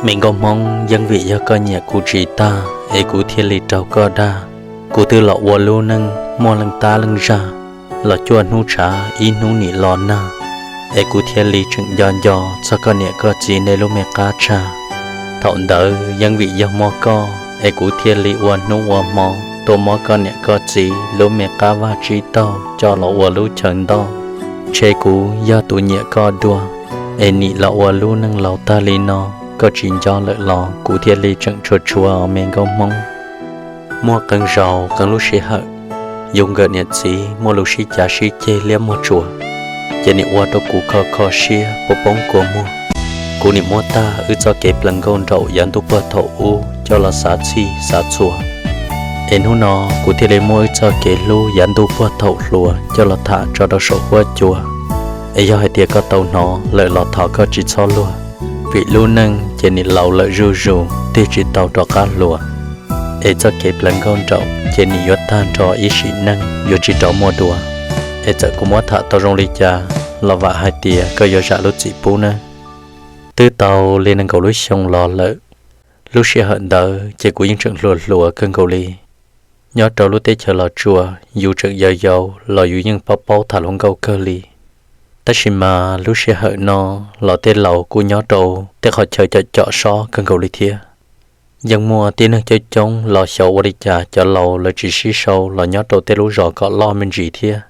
Me nkauj Hmoob, yeej vim yog koj nyiam kuv tsis tag es kuv thiaj li raug koj dag. Kuv twb los ua lub neej muaj leej tab leej zag, los cuaj hnub tshav ib hnub nim los nag, es kuv thiaj li tseem nco nco txog koj niam koj txiv nej lub me qab tshaj. Thaum ntawd yeej vim yog muaj koj es kuv thiaj li ua hnub ua hmo tuaj muab koj niam koj txiv lub me qab vaj tsib taug coj los ua lub chaw ntoj. Ntshe kuv yog tus nyiam koj dua, es nim los ua lub neej laus tag li no, koj tsis nco lawm los kuv thiaj li tseem tshua tshua os me nkauj Hmoob. Muaj qee zaus qee lub sij hawm, yus nkawm niam txiv muaj lus sib cav sib ceg liab muag tsuas, ces nim ua rau kuv kho kho siab poob poob kua muag. Kuv nim muab tag wb txoj kev plees nkauj nraum yav ntuj puag thaum ub coj los xav txhij xav txhua, es hnub no kuv thiaj li muab wb txoj kev hlub yav ntuj puag thaum hluas coj los tham tso rau saum huab cua. Es yog hais tias koj tau hnov lawm los thov koj tsis txhob luag, vim lub neej ces nim laus lawm zuj zus tig tsis tau rov qab hluas. Es txoj kev plees nkauj nraum ces nim yuav tag nrho ib sim neej yuav tsis rov muaj dua. Es txawm kuv muab tham tau zoo li cas los vam hais tias koj yuav zam lub txim pub nawb. Twb tau li nees nkaum lub xyoo los lawm, lub sij hawm ntawd ces kuv yeej tseem hluas hluas kawg nkaus li. Nyob rau lub teb chaws Los Tsuas yus tseem yau yau los yus yeej paub paub tham hluas nkauj kawg li. Tab sis mas lub sij hawm no los tej laus kuj nyob rau tej qhov chaw com com sob kawg nkaus li thiab. Yeej muaj tib neeg coob coob los xyov ua li cas cov laus lawv tsis sib sau los nyob rau tej lub zos kom loj me ntsis thiab.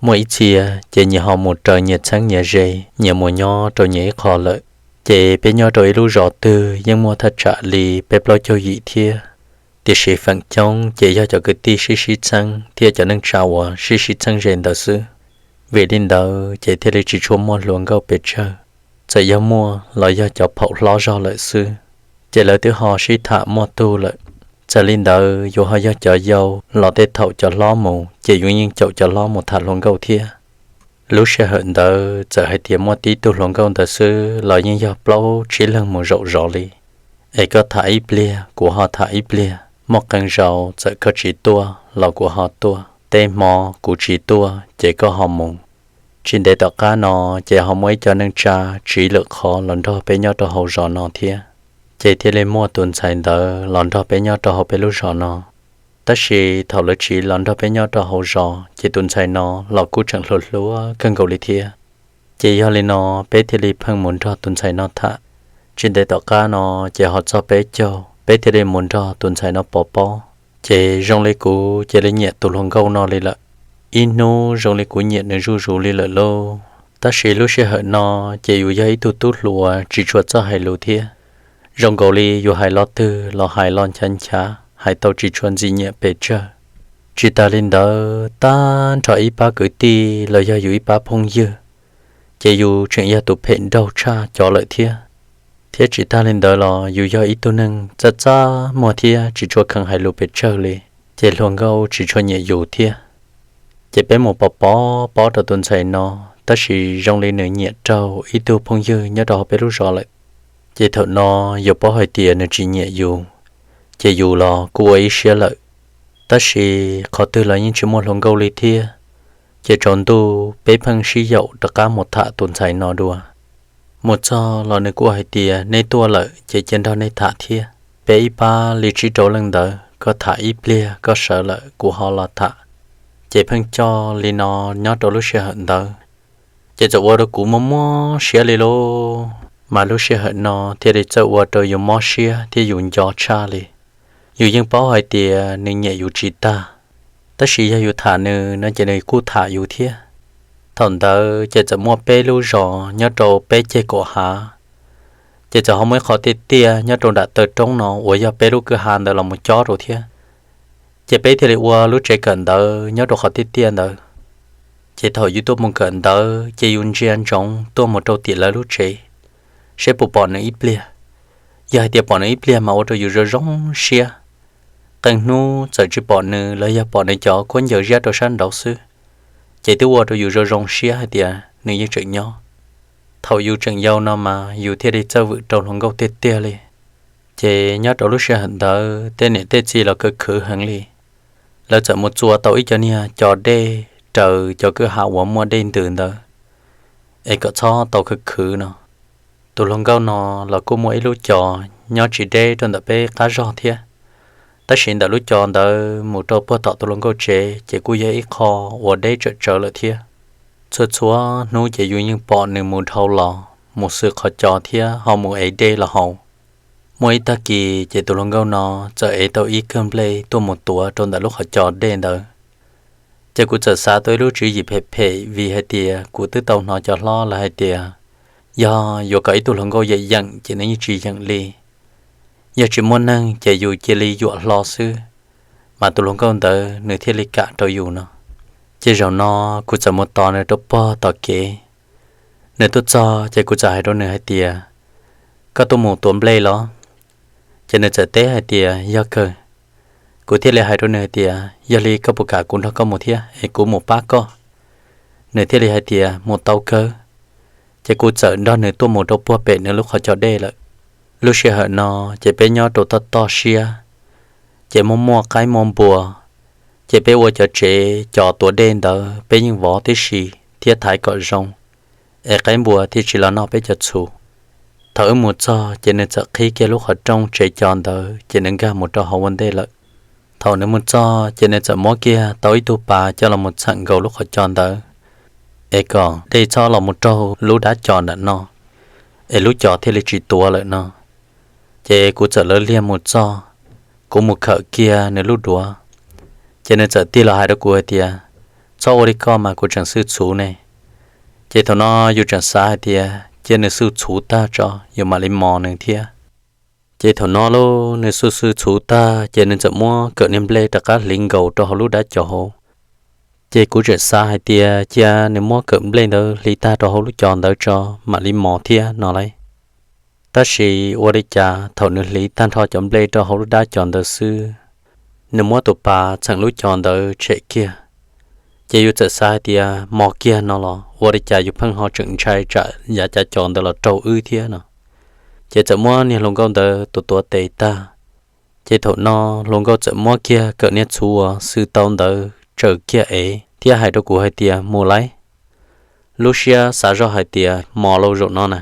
Muaj ib txhia ces nyias ho mus raws nyias txheeb nyias ze, nyias mus nyob rau nyias ib qho lawm. Ces peb nyob rau ib lub zos twg yeej muaj thaj tsam li peb plaub caug yim thiab. Tiam sis feem coob ces yog cov kwv tij sib sib txheeb thiab cov neej tsa uas sib sib txheeb ze ntawd xwb. Vim li ntawd ces thiaj li tsis tshua muaj hluas nkauj pes tsawg, txawm yog muaj los yog cov phaum hlob zog lawm xwb. Ces lawv twb ho sib tham muaj tug lawm. Txawm li ntawd yus ho yog cov yau los tej thaum cov hlob mus ces yus yeej caum cov hlob mus tham hluas nkauj thiab. Lub sij hawm ntawd txawm hais tias muaj tib tug hluas nkauj ntawd xwb los yeej yog plaub tsib leeg mus zaum zov li. Es koj tham ib pliag kuv ho tham ib pliag, muaj qee zaus txawm koj tsis tuaj los kuv ho tuaj, tej hmo kuv tsis tuaj ces koj ho mus. Tsis ntev tom qab no ces ho muaj ib co neej tsa tsiv lwm qhov los nrog peb nyob rau hauv zos no thiab. Ces thiaj li muaj tus ntxhais ntawd los nrog peb nyob rau hauv peb lub zos no. Tab sis thaum lawv tsiv los nrog peb nyob rau hauv zos ces tus ntxhais no los kuj tseem hluas hluas kawg nkaus li thiab. Ces yog li no peb thiaj li pheej mus nrog tus ntxhais no tham. Tsis ntev tom qab no ces ho txog peb caug peb thiaj li mus nrog tus ntxhais no pov pob. Ces zoo li kuv cia li nyiam tus hluas nkauj no li lawm. Ib hnub zoo li kuv nyiam nws zuj zus li lawm lauj. Tab sis lub sij hawm no ces yus yog ib tug tub hluas tsis tshua txawj hais lus thiab. Zoo nkaus li yus hais lo twg los hais lo nchav nchav, hais tau tsis tshua ntxim nyiam pes tsawg. Tsis tas li ntawd, tag nrho ib pab kwv tij los yog yus ib pab phooj ywg, ces yus tseem yog tus phem nraug tshaj cov lawm thiab. Thiab tsis tas li ntawd los yus yog ib tug neeg txaj txaj muag thiab tsis tshua kheev hais lus pes tsawg li, ces hluas nkauj tsis tshua nyiam yus thiab. Ces peb mus pov pob pob rau tus ntxhais no, tab sis zoo li nws nyiam raug ib tug phooj ywg nyob rau hauv peb lub zos lawm. Ces thaum no yus paub hais tias nws tsis nyiam yus, ces yus los kuj ua ib siab lawm. Tab sis qhov twg los yeej tsis muaj hluas nkauj li thiab. Ces tsaus ntuj peb pheej sib yaum rov qab mus tham tus ntxhais no dua. Mus txog los nws kuj hais tias neb tuaj lawm ces cia nrog nej tham thiab. Peb ib pab li tsib rau leej ntawd, koj tham ib pliag koj sawv lawm kuv ho los tham. Ces pheej coj li no nyob rau lub sij hawm ntawd. Ces txawm ua rau kuv muaj muaj siab li lauj. Mas lub sij hawm no thiaj li txawj ua rau yus mob siab thiab yus nco tshaj li. Yus yeej paub hais tias nws nyiam yus tsis tag, tab sis yog yus tham nws no ces nws kuj tham yus thiab. Thaum ntawd ces txawm muaj peb lub zos nyob rau peb ceg kaum hav, ces txawm ho muaj ib qhov tiaj tiaj nyob rau nram taw roob no uas yog peb lub kwj ha ntawd los mus cob rau thiab. Ces peb thiaj li ua lub tsev kawm ntawv nyob rau qhov tiaj tiaj ntawd. Ces thaum yus tuaj mus kawm ntawv ces yus ntsia ntsoov tuaj mus rau tim lawv lub tsev, seb puas pom nws ib pliag. Yog hais tias pom nws ib pliag mas ua rau yus zoo zoo siab. Qee hnub txawm tsis pom nws los yog pom nws cov khaub ncaws ziab rau sab nraud xwb, ces twb ua rau yus zoo zoo siab hais tias nws yeej tseem nyob. Thaum yus tseem yau no mas yus thiaj li txawj vwm rau hluas nkauj tiag tiag li. Ces nyob rau lub sij hawm ntawd tej niam tej txiv los khwv khwv heev li. Lawv txawm mus txua tau ib co niag co dej raws cov kwj ha uas muaj dej ntws ntawd, es kom txhob tau khwv khwv no. Tus hluas nkauj no los kuj muaj ib lub cov nyob tsis deb rau ntawm peb qab zog thiab, tab sis ntawm lub cov ntawd mus rau puag tom tus hluas nkauj tsev ces kuj yog ib qho uas deb tsawm tsawv lawm thiab. Txhua txhua hnub ces yus yeej pom nws mus dhau los mus xwm qhov cos thiab ho mus ev dej los haus. Muaj ib tag kis ces tus hluas nkauj no txawm ev tau ib kawm nplej tuaj mus tuav rau ntawm lub qhov cos dej ntawd. Ces kuv txawm xav tau ib lub tswv yim phem phem vim hais tias kuv twb tau hnov cov hlob lawv hais tias yog yuav kom ib tug hluas nkauj yeem yeem ces nws yeej tsis yeem li. Yog tsis muaj neeg ces yus cia li yuam hlo xwb, mas tus hluas nkauj ntawd nws thiaj li kam rau yus no. Ces zaum no kuv txawm mus tos nws rau puag tom kev. Nws tuaj txog ces kuv txawm hais rau nws hais tias, koj tuaj mus tuav nplej los? Ces nws txawm teb hais tias, yog kawg. Kuv thiaj li hais rau nws hais tias, yog li koj puas kam kuv nrog koj mus thiab es kuv mus pab koj? Nws thiaj li hais tias, mus tau kawg. Ces kuv txawm nrog nws tuaj mus rau puag pem nws lub qhov cos dej lawm. Lub sij hawm no ces peb nyob rau toj toj siab, ces muaj muaj qaib muaj npua, ces peb ua cov tsev cos tuav dej ntawd peb yeej vov tib si thiab thaiv kom zoo, es qaib npua thiaj tsis los noj peb cov txhuv. Thaum wb mus txog ces nws txawm qhib kiag lub qhov rooj tsev cos ntawd ces nws nkag mus rau hauv ua ntej lawm. Thaum nws mus txog ces nws txawm muab kiag tau ib tug pas coj los mus txheem nkaus lub qhov cos ntawd, es kom dej txhob los mus raug lub dab cos ntawm no, es lub cos thiaj li tsis tuav lawm no. Ces kuv txawm lawv liag mus txog, kuv mus khawm kiag nws lub duav, ces nws txawm tig los hais rau kuv hais tias, txhob ua li koj mas kuv tseem xwj txhuv ne. Ces thaum no yus tseem xav hais tias cia nws xwj txhuv tag tso yus mam li mos nws thiab. Ces thaum no lauj nws xwj xwj txhuv tag ces nws txawm muab kawm niag nplej rov qab hliv nkaus rau hauv lub dab cos hauv. Ces kuv tseem xav hais tias cia nws muab kawm nplej ntawd hliv tag rau hauv lub cos ntawd tso mam li mos thiab no lauj. Tab sis ua li cas thaum nws hliv tag nrho cov nplej rau hauv lub dab cos ntawd xwb, nws muab tus pas txheem lub cos ntawd tshem kiag. Ces yus txawm xav hais tias mos kiag no los ua li cas yus pheej ho tseem ntshai tsam yav cav cos ntawd los raug wb thiab no. Ces txawm muab niag hluas nkauj ntawd tus tuav tes tag. Ces thaum no hluas nkauj txawm muab kiag kawm niag txhuv uas xwj tau ntawd tsaws kiag ev thiab hais rau kuv hais tias mus lauj. Lub siab xav zoj hais tias mos lauj zaum no na,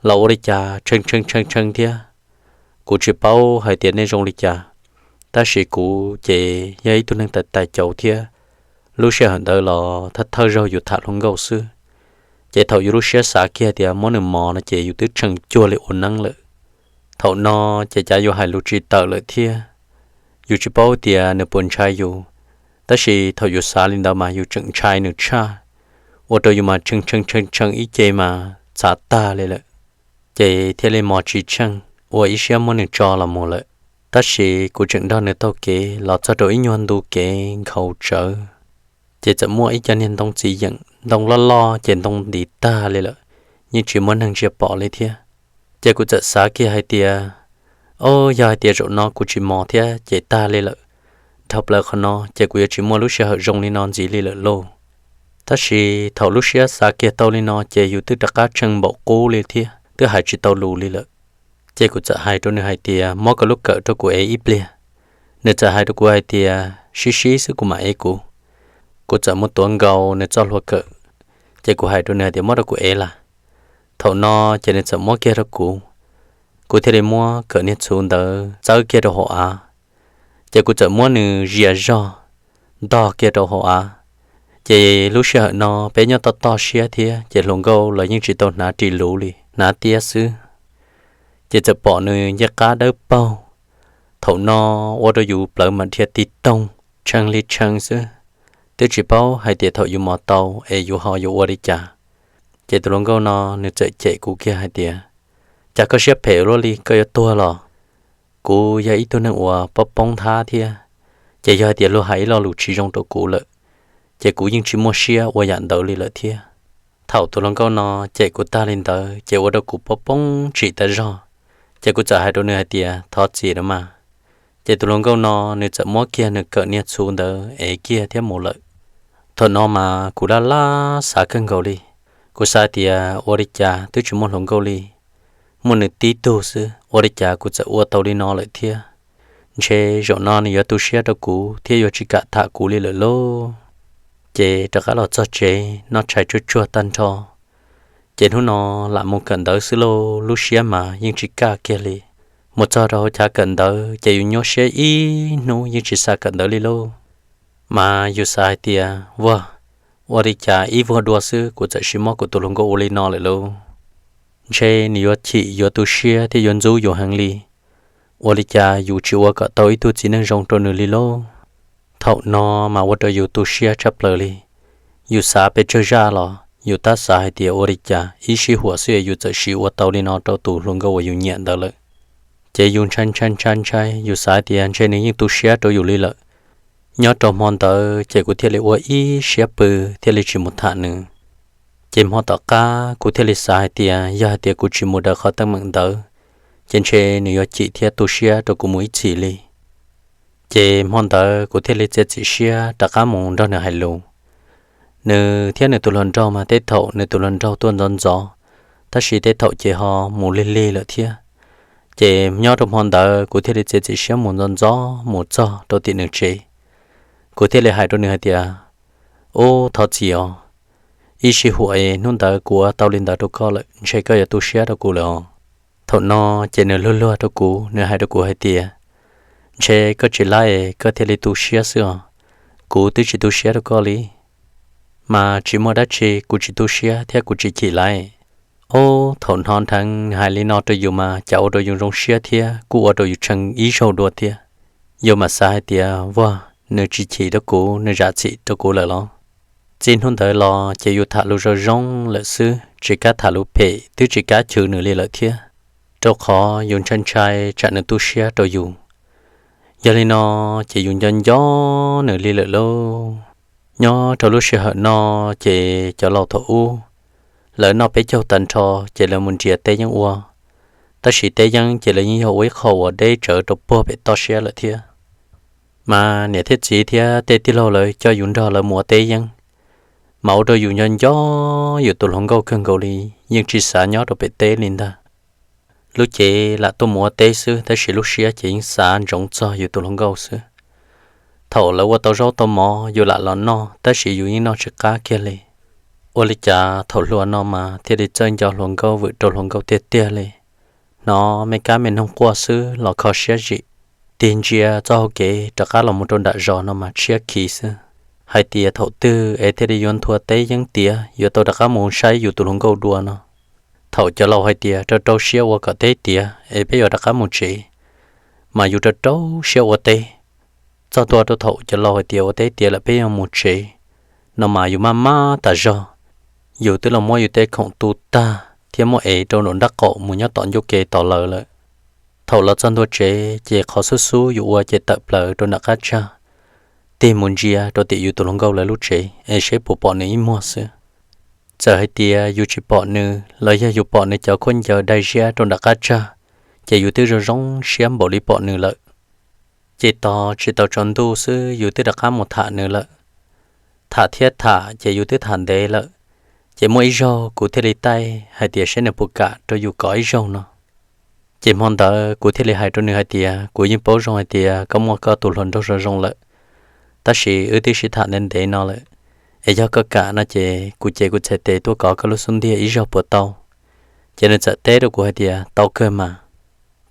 los ua li cas tshee tshee tshee tshee thiab. Kuv tsis paub hais tias nej zoo li cas, tab sis kuv ces yog ib tug neeg tais tais cauv thiab. Lub sij hawm ntawd los thawj thawj zaug yus tham hluas nkauj xwb, ces thaum yus lub siab xav kiag tias muab nws mos no ces yus twb tshee cuag li ua neeb lawm. Thaum no ces cav yus hais lus tsis tawm lawm thiab. Yus tsis paub tias nws puas ntshai yus, tab sis thaum yus xav li ntawd mas yus tseem ntshai nws tshaj, ua rau yus mas tshee tshee tshee tshee ib ce mas txhav tag li lawm. Ces thiaj li mos tsis tsheej, ua ib siab muab nws tso los mus lawm. Tab sis kuv tseem nrog nws taug kev los txog rau ib nyuag ntu kev nkhaus tsawv, ces txawm muaj ib co niag ntoo txiv yeem, ntoo loj loj ces ntoo ntis tag li lawm, yeej tsis muaj neeg ntsia pom li thiab. Ces kuv txawm xav kiag hais tias, o, yog hais tias zaum no kuv tsis mos thiab ces tag li lawm. Dhau plaws qhov no ces kuv yuav tsis muaj lub sij hawm zoo li no ntxiv li lawm lauj. Tab sis thaum lub siab xav kiag tau li no ces yus twb rov qab tshee npaum qub li thiab twb hais tsis tau lus li lawm. Ces kuv txawm hais rau nws hais tias muab koj lub kawm rau kuv ev ib pliag. Nws txawm hais rau kuv hais tias sib sib xwb kuv mam ev kuv. Kuv txawm mus tuav nkaus nws txoj hlua kawm, ces kuv hais rau nws hais tias muab rau kuv ev las. Thaum no ces nws txawm muab kiag rau kuv, kuv thiaj li muab kawm niag txhuv ntawd txawb kiag rau hauv av. Ces kuv txawm muab nws zias zog ntog kiag rau hauv av. Ces lub sij hawm no peb nyob toj toj siab thiab ces hluas nkauj los yeej tsis tau hnav ris luv li, hnav tiab xwb. Ces txawm pom nws ncej qab dawb paug. Thaum no ua rau yus plawv mas dhia tig toog, tshee li tshee xwb, twb tsis paub hais tias thaum yus mos tau es yus ho yuav ua li cas. Ces tus hluas nkauj no nws txawm cem kuv kiag hais tias, cas koj siab phem luaj li, koj yuav tuag los? Kuv yog ib tug neeg uas poob poob nthab thiab, ces yog hais tias luag hais ib lo lus tsis zoo rau kuv lawm, ces kuv yeej tsis muaj siab ua yam ntawd li lawm thiab. Thaum tus hluas nkauj no cem kuv tag li ntawd ces ua rau kuv poob poob tsim tas zog. Ces kuv txawm hais rau nws hais tias thov txim na mas. Ces tus hluas nkauj no nws txawm muab kiag nws kawm niag txhuv ntawd ev kiag thiab mus lawm. Thaum no mas kuv laj laj xav kawg nkaus li. Kuv xav tias ua li cas twb tsis muaj hluas nkauj li, muaj nws tib tug xwb, ua li cas kuv txawm ua tau li no lawm thiab? Ntshe zaum no nws yuav tu siab rau kuv thiab yuav tsis kam tham kuv li lawm lauj. Ces rov qab los txog tsev noj tshais tsuag tsuag tag nrho, Ces hnub no lam mus kawm ntawv xwb lauj, lub siab mas yeej tsis kaj kiag li. Mus txog rau hauv chav kawm ntawv ces yus nyuaj siab ib hnub yeej tsis xav kawm ntawv li lauj. Mas yus xav hais tias, Vag, ua li cas ib vuag dua xwb kuv txawm sis muab kuv tus hluas nkauj ua li no lawm lauj? Ntshe nws yuav chim yuav tu siab thiab yuav ntxub yus heev li. Ua li cas yus tsis ua kom tau ib tug txiv neej zoo rau nws li lauj? Thaum no mas ua rau yus tu siab tshaj plaws li. Yus xav pes tsawg zaj los yus tab xav hais tias ua li cas ib sij huam xwb yus txawm sis ua tau li no rau tus hluas nkauj uas yus nyiam ntawd lawm. Ces yus ntshai ntshai ntshai ntshai, yus xav tias ntshe nws yeej tu siab rau yus li lawm. Nyob rau hmo ntawd ces kuv thiaj li ua ib siab pw thiaj li tsis mus tham nws. Ces hmo tom qab kuv thiaj li xav hais tias yog hais tias kuv tsis mus daws qhov teeb meem ntawd, ces ntshe nws yuav chim thiab tu siab rau kuv mus ib txhis li. Ces hmo ntawd kuv thiaj li txiav txim siab rov qab mus nrog nws hais lus. Nws thiab nws tus hluas nraug mas tej thaum nws tus hluas nraug tuaj ntxov ntxov, tab sis tej thaum ces ho mus lig lig lawm thiab. Ces nyob rau hmo ntawd kuv thiaj li txiav txim siab mus ntxov ntxov mus txog rau tim nws tsev. Kuv thiaj li hais rau nws hais tias, Ub, thov txim os, ib sij huam es hnub ntawd kuv ua tau li ntawd rau koj lawm, ntshe koj yuav tu siab rau kuv lawm os. Thaum no ces nws luag luag rau kuv, nws hais rau kuv hais tias, Ntshe koj tsis lab es koj thiaj li tu siab xwb os, kuv twb tsis tu siab rau koj li. Mas tsis muaj dab tsi, kuv tsis tu siab thiab kuv tsis chim laiv. Ub, thaum hnov nrheev nws hais li no rau yus mas cas ua rau yus zoo siab thiab kuj ua rau yus tshee ib zaug dua thiab. Yus mam xav hais tias, Vag, nws tsis chim rau kuv, nws zam txim rau kuv lawm los? Txij hnub ntawd los ces yus tham lus zoo zoo lawm xwb, tsis kam tham lus phem, twb tsis kam chwv nws li lawm thiab, rau qhov yus ntshai ntshai tsam nws tu siab rau yus. Yog li no ces yus nco nco nws li lawm lauj. Nyob rau lub sij hawm no ces cov laus thaum ub, lawv noj peb caug tag nrho ces lawv mus nrhiav teb yeeb ua, tab sis teb yeeb ces lawv yeej yog ua ib qho uas deb tsawv rau puag pem toj siab lawm thiab. Mas niam thiab txiv thiab tej tij laug lawv coj yus nrog lawv mus ua teb yeeb, mas ua rau yus nco nco yus tus hluas nkauj kawg nkaus li, yeej tsis xav nyob rau pem teb li ntag. Lub cev lam tuaj mus ua teb xwb tab sis lub siab ces yeej xav ntsoov txog yus tus hluas nkauj xwb. Thaum lawv ua tau zaub tau mov yus lam los noj tab sis yus yeej noj tsis qab kiag li. Ua li cas thaum hluas no mas thiaj li txawj nco hluas nkauj vwm rau hluas nkauj tiag tiag li. Hnov me kab me noog quaj xwb los kho siab zim, tig ntsia txoj hau kev rov qab los mus rau nram zos no mas tshiab khiv xwb. Hais tias thaum twg es thiaj li yuav nthua teb yeeb tiav yuav tau rov qab mus saib yus tus hluas nkauj dua no. Thaum cov laus hais tias rau rau siab ua kom teb tiav es peb yuav rov qab mus tsev, mas yus rau rau siab ua teb. Txog ntua rau thaum cov laus hais tias ua teb tiav lawm peb yuav mus tsev no mas yus maj maj tas zog. Yus twb los muab yus tej khoom tu tag thiab muab ev rau nraum nraub qaum mus nyob tom ncauj kev tos lawv lawm. Thaum los txog ntua tsev ces qhov xub xub yus ua ces tawm plaws rau nram qab tsag, tig mus ntsia rau tim yus tus hluas nkauj lawv lub tsev es seb puas pom nws ib muag xwb. Txawm hais tias yus tsis pom nws los yog yus pom nws cov khaub ncaws dai ziab rau nram qab tsag, ces yus twb zoo zoo siab npaum li pom nws lawm. Ces tos tsis tau tsaus ntuj xwb yus twb rov qab mus tham nws lawm. Tham thiab tham ces yus twb tham ntev lawm. Ces muaj ib zaug kuv thiaj li taij hais tias seb nws puas kam rau yus kov ib zaug no. Ces hmo ntawd kuv thiaj li hais rau nws hais tias kuv yeej paub zoo hais tias koj muaj koj tus hluas nraug zoo zoo lawm, tab sis wb twb sib tham ntev ntev no lawm, es yog koj kam no ces kuv cev kuv txhais tes tuaj kov koj lub xub ntiag ib zaug puas tau? Ces nws txawm teb rau kuv hais tias tau kawg mas,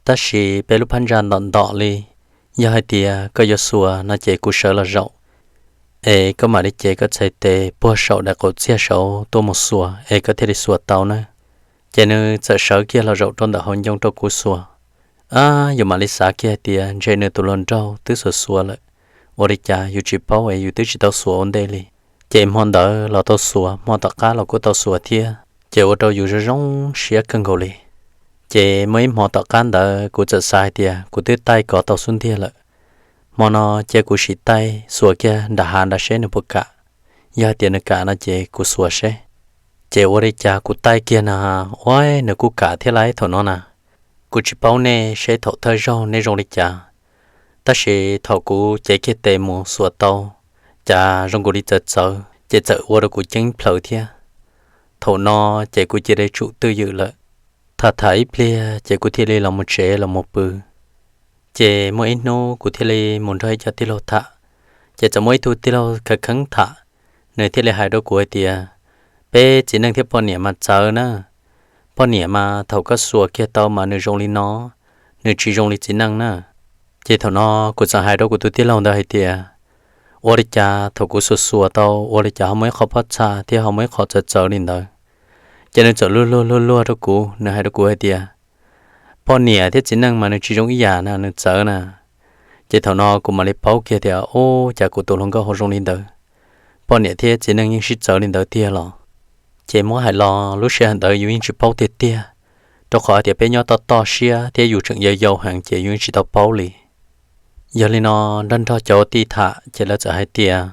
tab sis peb lub phab ntsa ntom ntom li, yog hais tias koj yuav xuas no ces kuv sawv los zaum, es koj mam li cev koj txhais tes puag saum daim qaum txiag saud tuaj mus xuas es koj thiaj li xuas tau na. Ces nws txawm sawv kiag los zaum rau ntawm hauv ncoo rau kuv xuas. Ab, yus mam li xav kiag hais tias ntshe nws tus hluas nraug twb xuas xuas lawm, ua li cas yus tsis paub es yus twb tsis tau xuas ua ntej li. Ces hmo ntawd los tau xuas, hmo tom qab los kuj tau xuas thiab, ces ua rau yus zoo zoo siab kawg nkaus li. Ces muaj ib hmo tom qab ntawd kuv txawm xav hais tias kuv twb taij kov tau xub ntiag lawm, hmo no cia kuv sim taij xuas kiag nram hav nrad seb nws puas kam. Yog hais tias nws kam no ces kuv xuas seb. Ces ua li cas kuv taij kiag na, ua nws kuj kam thiab lauj thaum no na. Kuv tsis paub nej seb thaum thawj zaug nej zoo li cas, tab sis thaum kuv cev kiag tes mus xuas tau, cas zoo nkaus li txawv txawv ces txawm ua rau kuv ceeb plhaws thiab. Thaum no ces kuv cia li tsum twj ywm lawm. Tham tham ib pliag ces kuv thiaj li los mus tsev los mus pw. Ces muaj ib hnub kuv thiaj li mus nrog ib co tij laug tham, ces txawm muaj ib tug tij laug khav kheeb tham, nws thiaj li hais rau kuv hais tias Peb txiv neej thiab poj niam mas txawv na. Poj niam mas thaum koj xuas kiag tau mas nws zoo li no, nws tsis zoo li txiv neej na. Ces thaum no kuv txawm hais rau kuv tus tij laug ntawd hais tias, ua li cas thaum kuv xuas xuas tau ua li cas ho muaj ib qho pob txha thiab ho muaj ib qho txawv txawv li ntawd. Ces nws txawm luag luag luag luag rau kuv, nws hais rau kuv hais tias, poj niam thiab txiv neej mas nws tsis zoo ib yam na, nws txawv na. Ces thaum no kuv mam li paub kiag tias, ub, cas kuv tus hluas nkauj ho zoo li ntawd, poj niam thiab txiv neej yeej sib txawv li ntawd tiag los. Ces muab hais los lub sij hawm ntawd yus yeej tsis paub tiag tiag, rau qhov hais tias peb nyob toj toj siab thiab yus tseem yau yau heev ces yus yeej tsis tau paub li. Yog li no, nrog nrog cov tij tham ces lawv txawm hais tias,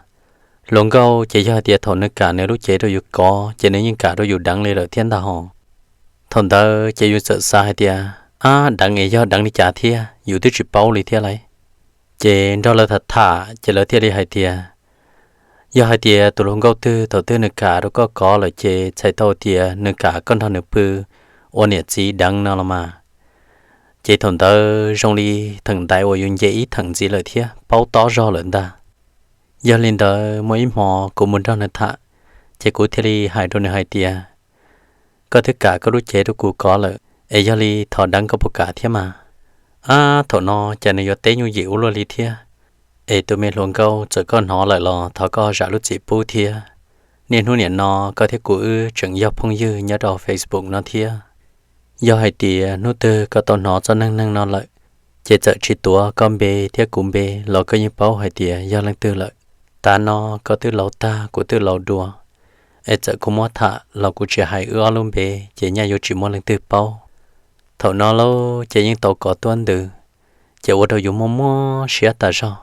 hluas nkauj ces yog hais tias thaum nws kam nws lub cev rau yus kov ces nws yeej kam rau yus deev li lawm thiab ntag hos. Thaum ntawd ces yus txawm xav hais tias, ab, deev es yog deev li cas thiab yus twb tsis paub li thiab lauj. Ces nrog lawv tham tham ces lawv thiaj li hais tias, yog hais tias tus hluas nkauj twg thaum twg nws kam rau koj kov lawm ces txhais tau tias nws kam koj nrog nws pw ua niam txiv deev no los mas. Ces thaum ntawd zoo li theem ntaiv uas yus nce ib theem ntxiv lawm thiab paub tob zog lawm ntag. Yog li ntawd muaj ib hmo kuv mus nrog nws tham, ces kuv thiaj li hais rau nws hais tias, koj twb kam koj lub cev rau kuv kov lawm es yog li thov deev koj puas kam thiab mas. Ab, thaum no cas nws yuav teb nyuj yim ua luaj li thiab. Es tus me hluas nkauj, txawm koj hnov lawm los thov koj zam lub txim pub thiab. Niaj hnub niam no koj thiab kuv wb tseem yog phooj ywg nyob rau Facebook no thiab. Yog hais tias hnub twg koj tau hnov txoj neej neeg no lawm, ces txawm tsis tuav koj npe thiab kuv npe los koj yeej paub hais tias yog leej twg lawm. Tav no koj twb laus tag kuv twb laus dua, es txawm kuv muab tham los kuv tsis hais wb ob lub npe ces nyaj yuav tsis muaj leej twg paub. Thaum no lauj ces yeej tau kov tuab ntws, ces ua rau yus muaj muaj siab tas zog.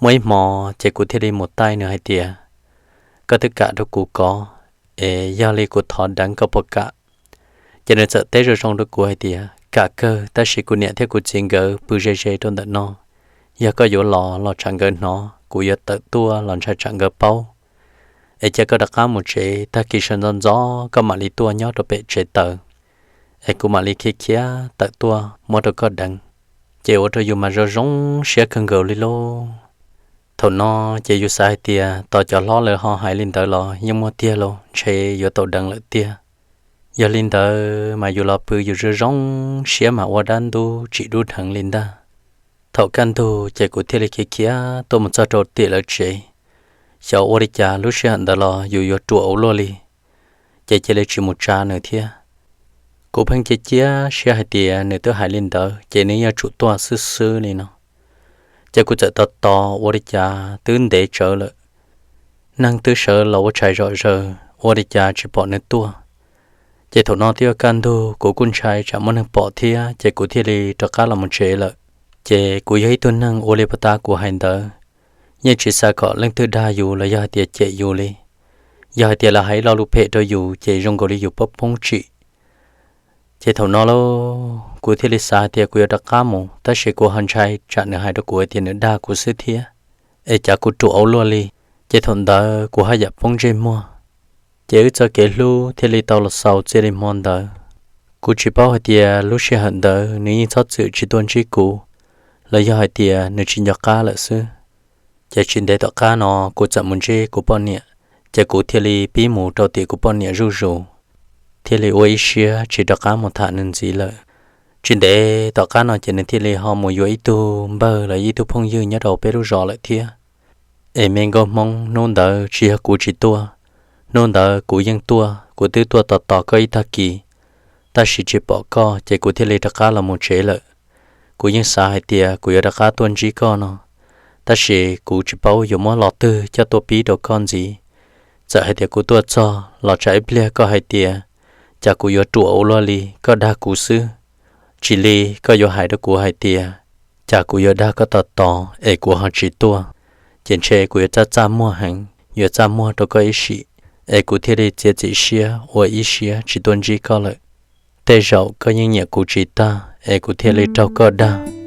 Muaj ib hmo ces kuv thiaj li mus taij nws hais tias, koj twb kam rau kuv kov, es yog li kuv thov deev koj puas kam? Ces nws txawm teb zoo zoo rau kuv hais tias, kam kawg, tab sis kuv niam thiab kuv txiv nkawd pw ze ze rau ntawm no, yog koj yuav los los tsam nkawd hnov, kuv yuav tawm tuaj los ntshai tsam nkawd paub. Es cia koj rov qab mus tsev, tag kis sawv ntxov ntxov koj mam li tuaj nyob rau pem tsev taws, es kuv mam li khiav khiav tawm tuaj muab rau koj deev. Ces ua rau yus mas zoo zoo siab kawg nkaus li lauj. Thaum no ces yus xav hais tias tos cov hlob lawv ho hais li ntawd los yeej muaj tiag lauj, ntshe yuav tau deev lawm tiag. Yog li ntawd mas yus los pw yus zoo zoo siab mas ua dab ntub tsim dub dheev li ntag. Thaum kaj ntug ces kuv thiaj li khiav khiav tuaj mus txog rau tim lawv tsev. Xyov ua li cas lub sij hawm ntawd los yus yuav ruam ua luaj li, ces cia li tsis mus tsa nws thiab. Kuv pheej cia cia siab hais tias nws twb hais li ntawd ces nws yuav tsum tuaj xwb xwb li no. Ces kuv txawm tos tos ua li cas twb ntev tsawv lawm, neeg twb sawv los ua tshais zom zaws, ua li cas tsis pom nws tuaj. Ces thaum no twb yuav kaj ntug, kuv kuj ntshai tsam muaj neeg pom thiab, ces kuv thiaj li rov qab los mus tsev lawm. Ces kuv yog ib tug neeg ua li puag ta kuv hais ntawd, yeej tsis xav kom leej twg dag yus los yog hais tias cem yus li. Yog hais tias lawv hais ib lo lus phem rau yus ces zoo nkaus li yus poob poob tsim. Ces thaum no lauj, kuv thiaj li xav hais tias kuv yuav rov qab mus, tab sis kuv ho ntshai tsam nws hais rau kuv hais tias nws dag kuv xwb thiab, es cav kuv ruam ua luaj li. Ces thaum ntawd kuv haj yam poob ntsej muag. Ces wb txoj kev hlub thiaj li tau los xaus txij li hmo ntawd. Kuv tsis paub hais tias lub sij hawm ntawd nws yeej txhob txwm tsis tuaj ntsib kuv, los yog hais tias nws tsis nco qab lawm xwb. Ces tsis ntev tom qab no kuv txawm mus ntsib kuv poj niam, ces kuv thiaj li pib mus rau tim kuv poj niam zuj zus, thiaj li ua ib siab tsis rov qab mus tham nws ntxiv lawm. Tsis ntev tom qab no ces nws thiaj li ho mus yuav ib tug npawg los ib tug phooj ywg nyob rau peb lub zos lawm thiab. Es me nkauj Hmoob, hnub ntawd tsis yog kuv tsis tuaj, hnub ntawd kuv yeej tuaj, kuv twb tuaj tos tos koj ib tag kis, tab sis tsis pom koj ces kuv thiaj li rov qab los mus tsev lawm. Kuv yeej xav hais tias kuv yuav rov qab tuaj ntsib koj no, tab sis kuv tsis paub yuav muab lo twg coj tuaj pib rau koj ntxiv. Txawm hais tias kuv tuaj txog los tsam ib pliag koj hais tias, cas kuv yuav ruam ua luaj li, koj dag kuv xwb. Tsis li koj yuav hais rau kuv hais tias, cas kuv yuav dag koj tos tos es kuv ho tsis tuaj, ces ntshe kuv yuav txaj txaj muag heev, yuav txaj muag rau koj ib sim, es kuv thiaj li txiav txim siab ua ib siab tsis tuaj ntsib koj lawm. Tej zaum koj yeej nyiam kuv tsis tag es kuv thiaj li raug koj dag.